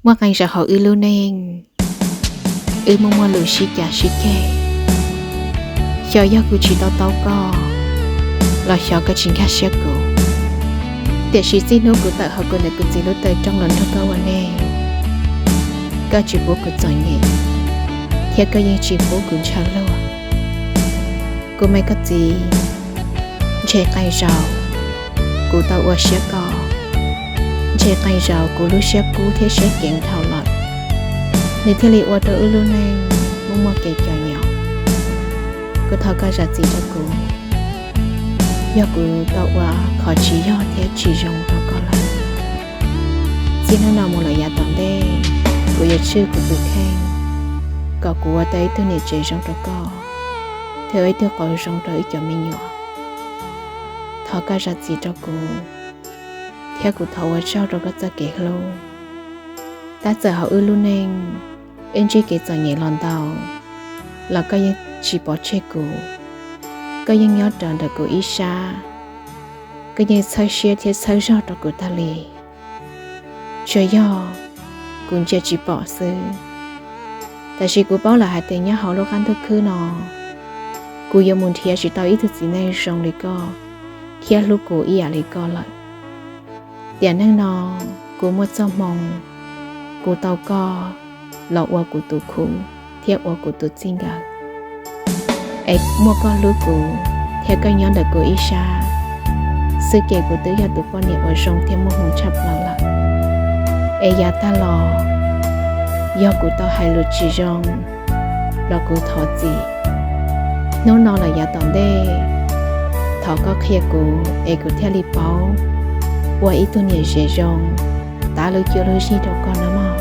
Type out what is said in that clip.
Muaj qee zaus hauv wb lub neej, wb muaj muaj lus sib cav sib ceg. Xyov yog kuv tsis tau tau koj, los xyov koj tsis nkag siab kuv. Tiam sis txij hnub kuv tawm hauv kuv niam kuv txiv lub tawm rooj los nrog koj ua neej, koj tsis pub kuv txom nyem, thiab koj yeej tsis pub kuv ntshaw luag. Kuv me koj txiv, ntshe qee zaus kuv tau ua siab koj, ntshe qee zaus kuv lub siab kub thiab siab ceev dhau lawm, nws thiaj li ua rau wb lub neej muaj muaj kev cov nyob. Kuv thov koj zam txim rau kuv, yog kuv tau ua qhov tsis yog thiab tsis zoo rau koj lawm. Txij hnub no mus lawm yav tom ntej, kuv yuav tswj kuv tus kheej kom kuv ua tau ib tug niam tsev zoo rau koj, thiab ua ib tug qauv zoo rau ib cov me nyuam. Thov koj zam txim rau kuv, thiab kuv thov ua tsaug rau koj txoj kev hlub. Tab txawm hauv wb lub neej, wb ntsib kev txom nyem los ntau, los koj yeej tsis pov tseg kuv. Koj yeej nyob rawv ntawm kuv ib sab, koj yeej txhawb siab thiab txhawb zog rau kuv tag li. Tsuas yog kuv ntsia tsis pom xwb. Tab sis kuv paub lawm hais tias nyob hauv lub qab ntuj khwb no, kuv yuav mus nrhiav tsis tau ib tug txiv neej zoo li koj, thiab hlub kuv ib yam li koj lawm. Tiam neej no, kuv muaj txoj hmoo, kuv tau koj los ua kuv tus khub thiab ua kuv tus txij nkawm, es muaj koj hlub kuv thiab koj nyob ntawm kuv ib sab xwb ces kuv twb yog tus poj niam uas zoo thiab muaj hmoo tshaj plaws lawm. Es yav tag los, yog kuv tau hais lus tsis zoo los kuv thov txim. Hnub no los yav tom ntej, thov koj qhia kuv es kuv thiaj li paub ua ib tug niam tsev zoo, tav lub cuab lub yig rau koj nawb mog.